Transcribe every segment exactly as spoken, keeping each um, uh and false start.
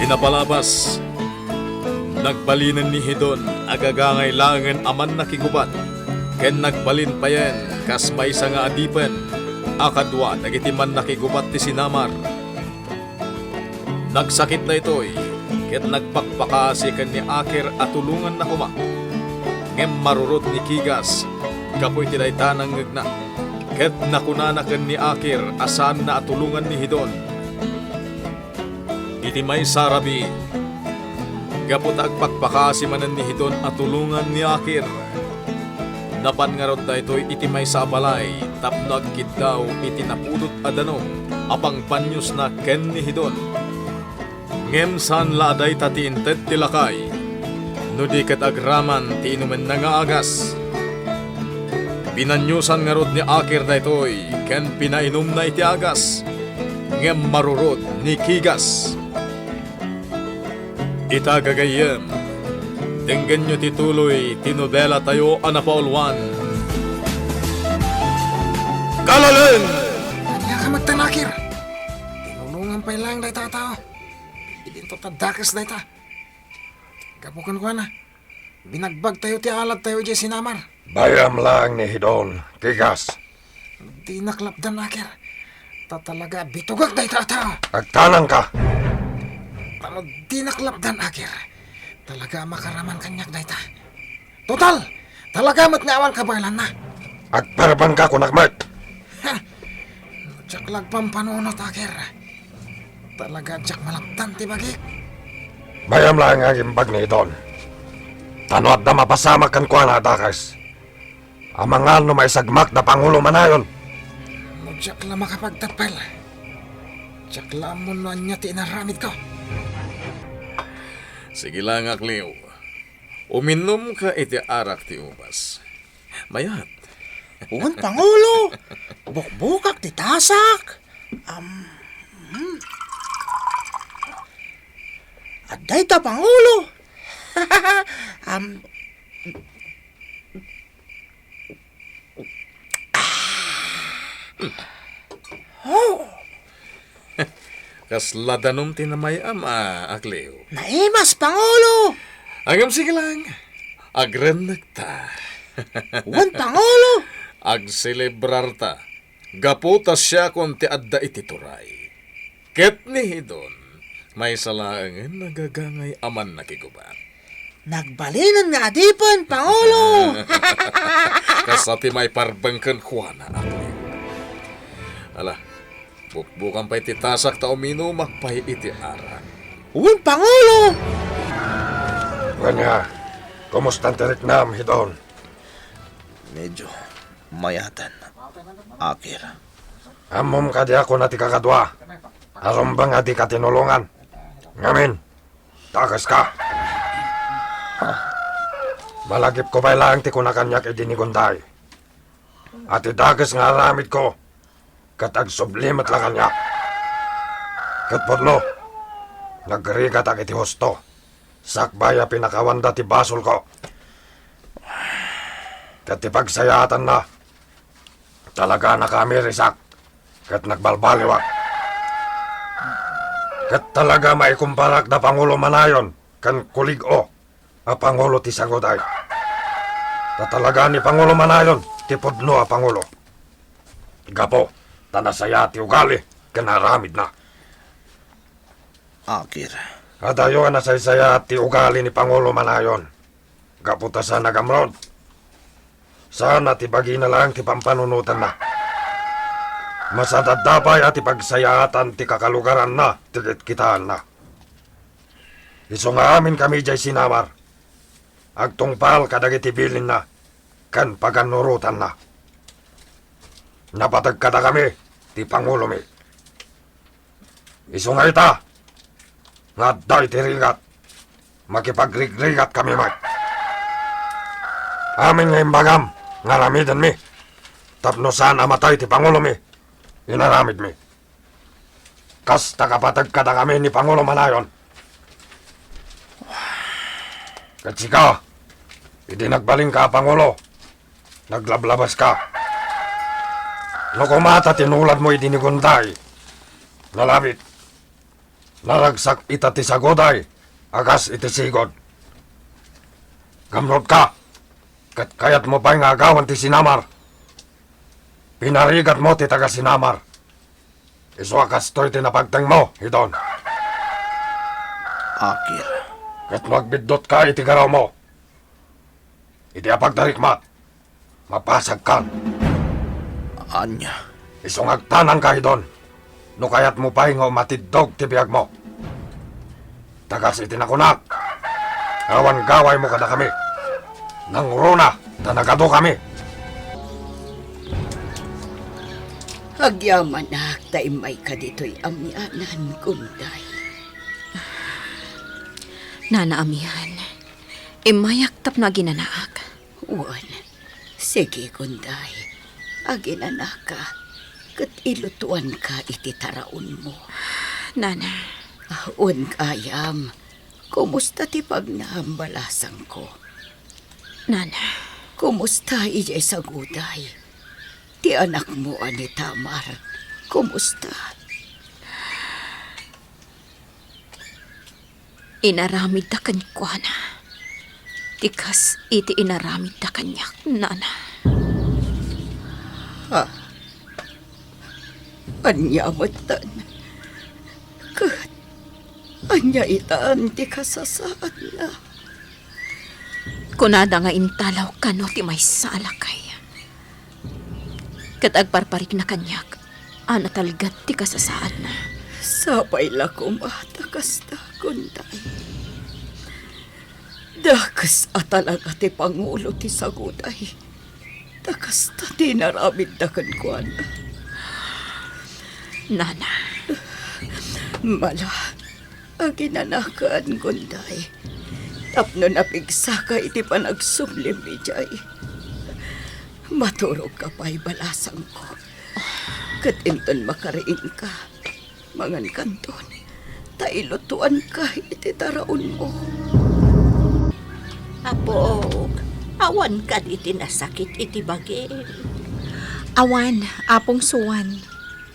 Napalabas, nagbalinen ni Hidon a gagangay laengen a mannakigubat, ken nagbalin payen kas maysa nga adipen a kadua dagiti mannakigubat ti sinamar. Nagsakit daytoy, ket nagpakpakasi ken ni Akir a tulonganna koma. Ngem marurod ni Kigas gapu iti dayta nangngegna, ket nakunana ken ni Akir a saanna a tulongan ni Hidon. Iti maysa a rabii, gapu ta agpakpakasi manen ni Hidon a tulongan ni Akir, napan ngarud daytoy iti maysa a balay tapno agkiddaw iti napudot a danum a pangbaniosna ken ni Hidon. Ngem saan la a dayta ti inted ti lakay, no di ket agraman ti inumenna nga agas. Binaniosan ngarud ni Akir daytoy ken pinainumna iti agas, ngem marurod ni Kigas. Ita, gagayyem, denggenyo ti tuloy ti nobelatayo a napauluan, Kalalen! Ania ka met, Akir? Tinulongan pay laeng dayta a tao. Idinto ta dakes dayta. Gapu kenkuana, binagbagtayo ti aladtayo idiay sinamar. Bayam laeng ni Hidon, Kigas. Dinak lapdan, Akir. Ta talaga bitugak dayta a tao. Agtanangka. Tano dinak lapdan, Akir. Talaga a makaraman kaniak dayta. Total, talaga met nga awan kabaelanna. Agparbanka, kunak met. Ha! Diak la agpampanunot, Akir. Talaga diak malapdan ti bagik. Bayam laeng nga agimbag ni Hidon. Ta no adda mapasamak kenkuana a dakes, amangan no maisagmak da Pangulo Manayon. No diak la makapagtappel, diak la ammo no ania ti inaramidko. Sige laeng, Akliw. Uminumka iti arak ti ubas. Mayat. Wen, Pangulo, bukbukak ti tasak. Am, hmm. Adda ita, Pangulo. Am, oh. Kasla danum ti namay-am a, Akliw. Naimas, Pangulo! Ngem sige lang, agrennekta. Wen, Pangulo! Agselebrarta, gapu ta siakon ti adda iti turay. Ket ni Hidon, maysa laengen a gagangay a mannakigubat. Nagbalinen nga adipen, Pangulo! Kasta ti maiparbeng kenkuana, Akliw. Ala, bukbukan pay ti tasak ta uminumak pay iti arak. Wen, Pangulo! Wen nga, kumusta ti riknam, Hidon? Medyo mayaten, Akir. Ammom kadi a kuna ti kakadua a rumbeng a dika tinulongan? Ngamin, dakeska. Malagipko pay laeng ti kuna kaniak idi ni Gunday a ti dakes nga aramidko ket agsubli met la kaniak. Ket pudno, nagrigatak iti husto sakbay a pinakawanda ti basolko. Ket ti pagsayaatanna, talaga a nakamirisak ket nagbalbaliwak. Ket talaga maikumparak da Pangulo Manayon ken Kulig-o a pangulo ti Saguday. Ta talaga ni Pangulo Manayon ti pudno a pangulo. Gapu ta nasayaat ti ugali ken aramidna. Akir. Adayo a nasaysayaat ti ugali ni Pangulo Manayon. Gapu ta saan a gamrod. Saan a ti bagina laeng ti pampanunotanna. Masadadda pay a ti pagsayaatan ti kakalugaranna ti kitkitaenna. Isu nga amin kami idiay sinamar, agtungpal kadagiti bilinna ken pagannurotanna. Napateg kadakami ti pangulomi. Isu nga ita, nga adda iti rigat, makipagrigrigakami met. Amin nga imbagam nga aramidenmi tapno saan a matay ti pangulomi, inaramidmi. Kasta kapateg kadakami ni Pangulo Manayon. Ket sika, idi nagbalinka a pangulo, naglablabaska. No koma ta tinuladmo idi ni Gunday, nalabit. Naragsak ita ti saguday a kas iti sigud. Gamnutka, ket kayatmo pay nga agawan ti sinamar. Pinarigatmo ti taga-sinamar. Isu a kastoy ti napagtengmo, Hidon. Akir. Ket no agbiddutka iti garawmo, iti apagtarikmat, mapasagkan. Ania? Isu nga agtanangka, Hidon, no kayatmo pay nga umatiddog ti biagmo. Ta kas iti nakunak, awan gawaymo kadakami. Nangruna ta nagadukami. Agyamanak ta immayka ditoy amianan, Gunday. Nana Amian, immayak tapno aginanaak. Wen, sige, Gunday. Aginanaka, ket ilutuanka iti taraonmo. Nana. Wen gayam, kumusta ti pagnam, balasangko? Nana. Kumusta idiay saguday? Ti anakmo a ni Tamar, kumusta? Inaramidda kenkuana ti kas iti inaramidda kaniak, Nana. Ha? Ania metten? Ket ania itan ti kasasaadna? Kunada nga intalaw kano ti maysa a lakay. Ket agparparikna kaniak a natalged ti kasasaadna. Sapay la koma ta kasta, Gunday. Dakes a talaga ti pangulo ti saguday. Ta kasta ti inaramidda kenkuana. Nana. Mala, aginanakan, Gunday, tapno napigsaka iti panagsublim idiay. Maturogka pay, balasangko, ket inton makariingka, mangankanton, ta ilutuanka iti taraonmo. Apok, awan kadi ti nasakit iti bagim? Awan, Apong Suan.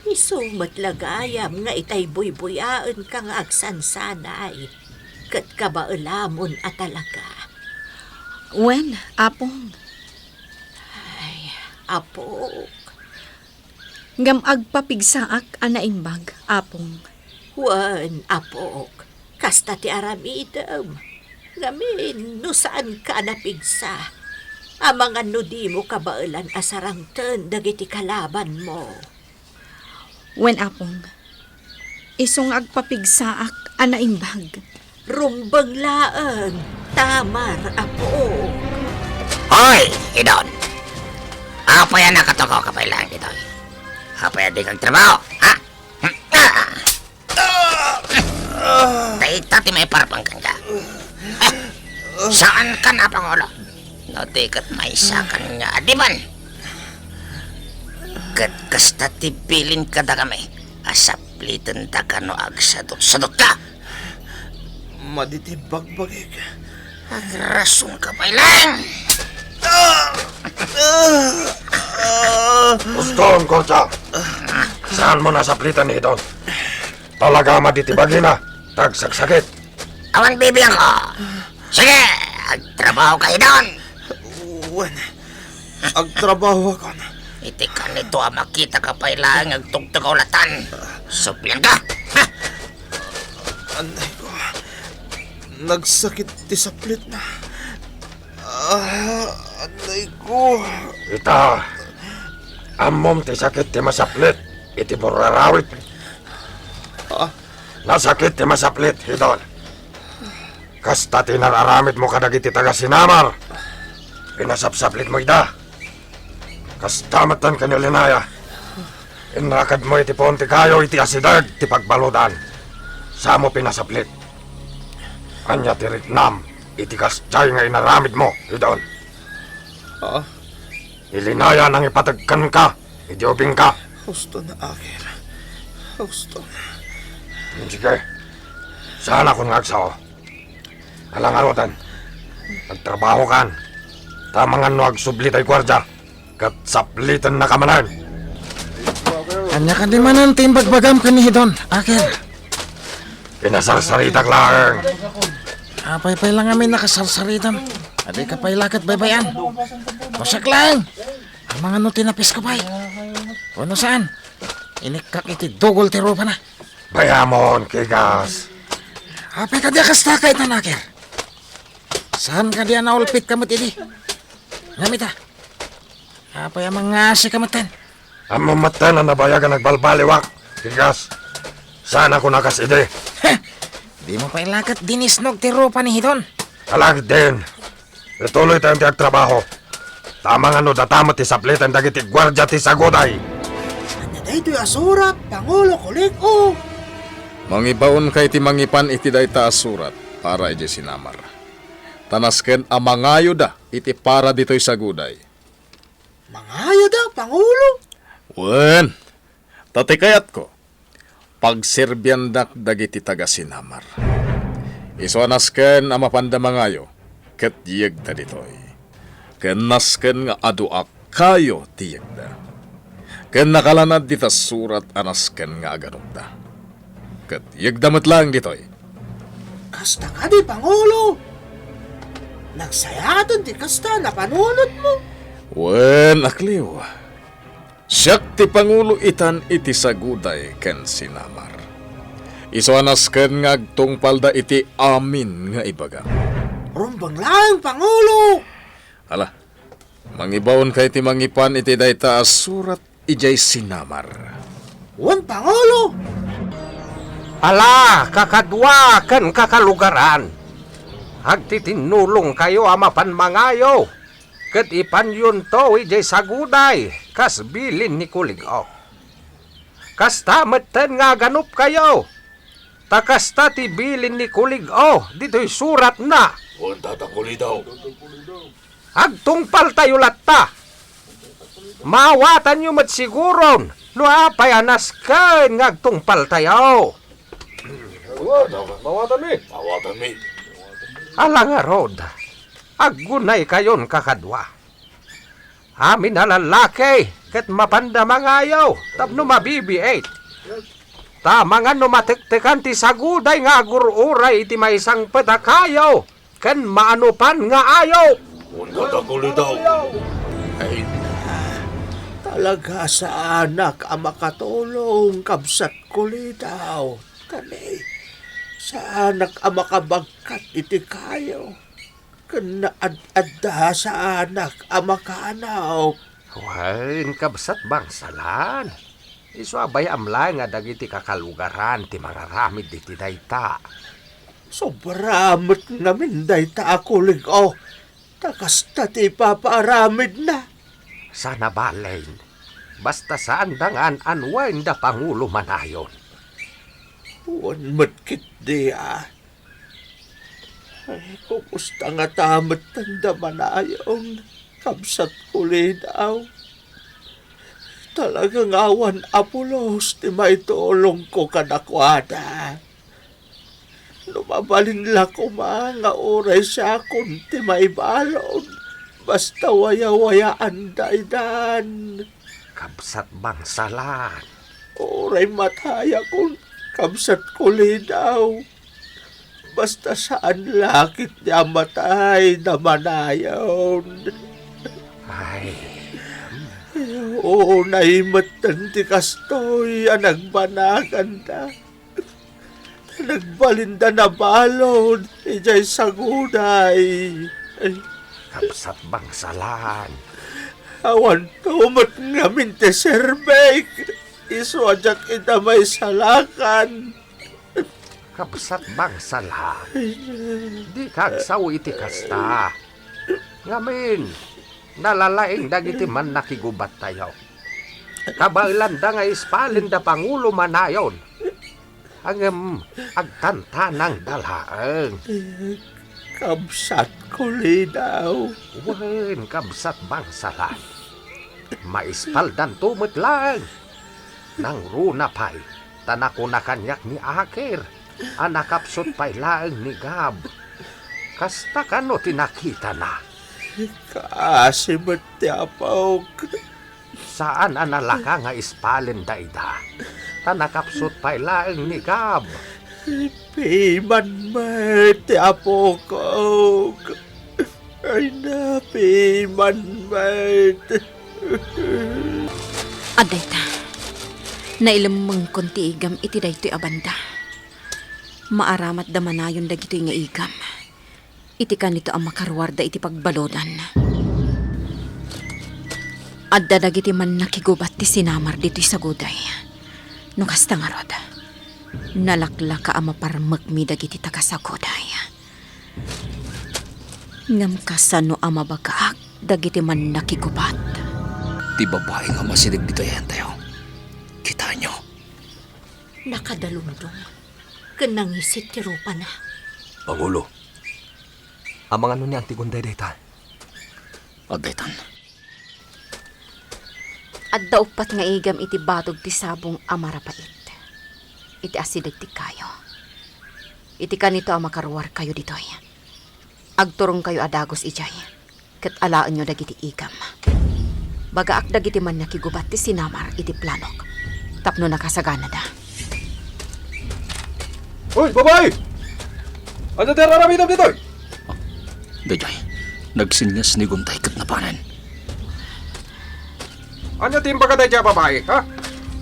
Isu met la gayam nga itay buybuyaenka nga agsansanay, ket kabaelamon a talaga. Wen, Apong. Ay, Apok. Ngem agpapigsaak a naimbag, Apong. Wen, Apok, kasta ti aramidem. Ngamin, no saanka a napigsa, amangan no dimo kabaelan a sarangten dagiti kalabanmo. Wen, Apong. Isu nga agpapigsaak a naimbag. Rumbeng laeng, Tamar, Apok. Hoy, Hidon! Apay a nakatukaw ka pay laeng ditoy? Apay a dika agtrabaho, ha? Dayta ti maiparpang kenka. Saanka a pangulo no di ket maysakan nga adipen. Ket kasta ti bilin kadakami a saplitendaka no agsadutsadutka. Madi ti bagbagik. Agrasonka pay laeng. Uston, Gorja. Saanmo a sapliten ni Hidon? Talaga madi ti bagina, ta agsaksakit. Awan bibiangko. Sige, agtrabahoka, Hidon. Wen, agtrabahokon. Iti kanito a makitaka pay laeng nga agtugtugaw latan, sublianka. Ha? Anay ko, nagsakit ti saplitna. Ah, anay ko. Ita, ammom ti sakit ti masaplit iti burrarawit. Ah, Nasakit ti masaplit, Hidon. Kasta ti nar-aramidmo kadagiti taga-Sinamar. Pinasapsaplitmo ida. Kasta metten ken ni Linaya. Inrakadmo iti puon ti kayo iti asideg ti pagbaludan. Samo pinasaplit. Ania ti riknam iti kasdiay nga inaramidmo, Hidon? Ah. Ni Linaya nangipateg kenka idi ubingka. Uston, Akir. Uston. Sige. Saanakon nga agsao. Ala ngaruden, agtrabahokan. Ta amangan no agsubli tay guardia, ket saplitennaka manen. Ania kadi manen ti imbagbagam ken ni Hidon, Akir? Pinasarsaritak laeng. Apay pay lang amin nakasarsaritam. Adi ka pay laket baybay-an. Masak laeng. Amangan no tinapisko pay. Wenno saan? Inikkak iti dugol ti rupana. Bayamon, Kigas. Apay kadi a kasta kayta, Naker? Saan kadi a naulpit ka met idi? Ngem ita, apay a mangasika metten? Ammom metten a nabayag a nagbalbaliwak, Kigas. Saan a kuna kas idi? Heh! Dimo pay laket dinisnog ti rupa ni Hidon. Alagden. Ituloytayon ti agtrabaho. Ta amangan no data met ti sapliten dagiti guardia ti saguday. Ania daytoy a surat, Pangulo Kulig-o? Mangibaonka iti mangipan iti dayta a surat para idiay sinamar. Ta nasken a mangayoda iti para ditoy saguday. Mangayoda, Pangulo? Wen, ta ti kayatko, pagserbiandak dagiti taga-sinamar. Isu a nasken a mapanda mangayo, ket yegda ditoy. Ken nasken nga adu a kayo ti yegda. Ken nakalanad dita surat a nasken nga aganupda. Ket yegda met laeng ditoy. Kasta kadi, Pangulo? Nagsayaten ti kasta a napanunotmo? Wen, akliw. Siak ti pangulo itan iti saguday ken sinamar. Isu a nasken nga agtungpalda iti amin nga ibagam. Rumbeng laeng, Pangulo! Ala, mangibaonka iti mangipan iti dayta a surat idiay sinamar. Wen, Pangulo! Ala, kakadua ken kakalugaran, agtitinnulongkayo a mapan mangayo. Ket ipanyonto idiay saguday kas bilin ni Kulig-o. Kasta metten nga aganupkayo, ta kasta ti bilin ni Kulig-o ditoy suratna. Wen, Tata Kulidaw. Agtungpaltayo latta. Maawatanyo met siguron no apay a nasken nga agtungpaltayo. Wen, maawatanmi. Maawatanmi. Ala ngarud, aggunaykayon kakadua. Amin a lallaki ket mapanda mangayo tapno mabibiit. Ta amangan no matektekan ti saguday nga agur-uray iti maisangpet a kayo ken maanupan nga ayo. Wen, Tata Kulidaw. Ay, talaga saanak a makatulong, kabsat Kulidaw. Kani, saanak a makabagkat iti kayo. Ken naad-adda saanak a makaanop. Wen, kabsat Bangsalan. Isu a bay-am laeng a dagiti kakalugaran ti mangaramid iti dayta. Sobra met ngamin dayta a Kulig-o, ta kasta ti ipapaaramidna. Saan a balen, basta saanda nga an-anuen da Pangulo Manayon. Wen met ketdi a. Ay, kumusta ngata metten da Manayon, kabsat Kulidaw? Talaga nga awan a pulos ti maitulongko kadakuada. No mabalin la koma nga uray siakon ti maibalud, basta wayawayaanda idan. Kabsat Bangsalan. Uray matayakon, kabsat Kulidaw. Basta saan la ketdi a matay da Manayon. Ay. Unay metten ti kastoy a nagbanaganda. Nagbalinda nabalud idiay saguday. Ay. Kabsat Bangsalan. Awanto met ngamin ti serbik. Isu a diak ida maisalakan. Kabsat Bangsalan. Dika agsao iti kasta. Ngamin, nalalaing dagiti mannakigubattayo. Kabaelanda nga ispalen da Pangulo Manayon. Ngem agtantanangda laeng. Kabsat Kulidaw. Wen, kabsat Bangsalan. Maispaldanto met laeng. Nangruna pay, ta nakuna kaniak ni Akir a nakapsut pay laeng ni Gab. Kasta kano ti nakitana? Kaasi met ti apok. Saan a nalaka nga ispalen dayta, ta nakapsut pay laeng ni Gab. Piman met ti apok. Ay na, piman met. Adda ita, nailemmengkon ti igam iti daytoy a banda. Maaramatda manayon dagitoy nga igam iti kanito a makaruarda iti pagbaludan. Adda dagiti mannakigubat ti sinamar ditoy saguday. No kasta ngarud, nalaklaka a maparmekmi dagiti taga-saguday. Ngem kasano a mabagaak dagiti mannakigubat? Ti babai nga masideg ditoy ayantayo. Kitaenyo. Nakadalumdom ken nangisit ti rupana. Pangulo, amangan no ni Antigunday dayta? Adda itan. Adda uppat nga igam iti batog ti sabong a marapait. Iti asideg ti kayo. Iti kanito a makaruarkayo ditoy, agturongkayo a dagus idiay, ket alaenyo dagiti igam. Bagaak dagiti mannakigubat ti sinamar iti planok tapno nakasaganada. Hoy, babai! Ania ti ar-aramidem ditoy? Daydiay, nagsenyas ni Gunday ket napanen. Ania ti imbaga daydiay a babai, ha?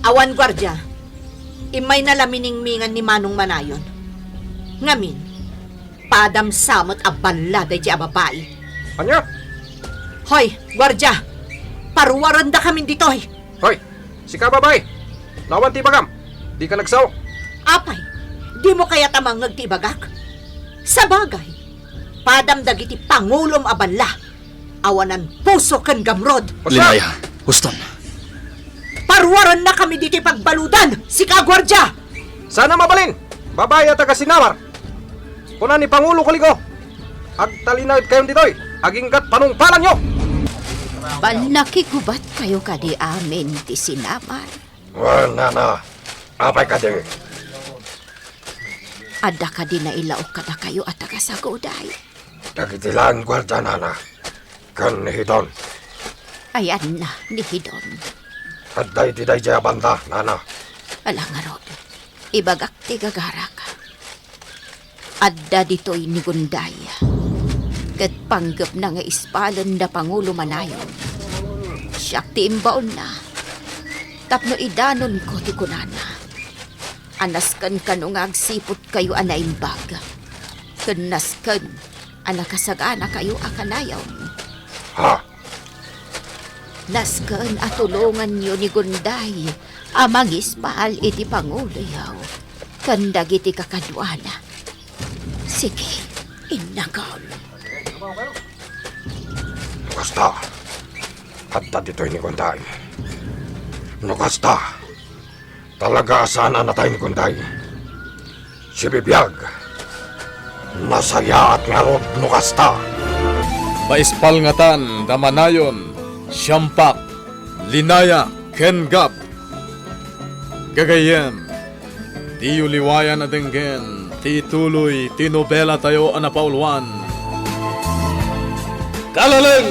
Awan guardia. Immayna la miningmingan ni Manong Manayon. Ngamin, padam sa met a balla daydiay a babai. Ania? Hoy, guardia! Paruarendakamin ditoy! Hoy, sika babai! No awan ti ibagam, dika nagsao. Apay, dimo kayat a mangngeg ti ibagak? Sabagay, padam dagiti pangulom a balla. Awanan puso ken gamrod. Linaya, huston. Paruarennakami ditoy pagbaludan, sika guardia! Sana mabalin, babai a taga-sinamar. Kuna ni Pangulo Kuligo, agtalinaedkayon ditoy, aginggat panungpalanyo. Mannakigubatkayo kadi amin ti sinamar? Wen, nana, apay kadi? Adda kadi nailaok kadakayo a taga-saguday? Dagiti laeng guardia, nana, ken ni Hidon. Ayanna ni Hidon. Adda iti daydiay a banda, nana. Ala ngarud, ibagak ti gagarak. Adda ditoy ni Gunday, ket panggepna nga ispalen da Pangulo Manayon. Siak ti imbaonna tapno idanonko ti kunana a nasken kano nga agsiputkayo a naimbag, ken nasken a nakasaganakayo a kanayon. Ha? Nasken a tulonganyo ni Gunday a mangispal iti panguloyo ken dagiti kakaduana. Sige, innakam. No kasta, adda ditoy ni Gunday. No kasta, talaga a saan a natay ni Gunday. Sibibiag, nasayaat ngarud no kasta. Maispal ngatan da Manayon, Siampak, Linaya, ken Gab. Gagayyem, diyo liwayan a denggen ti ituloy ti nobelatayo a napauluan, Kalaleng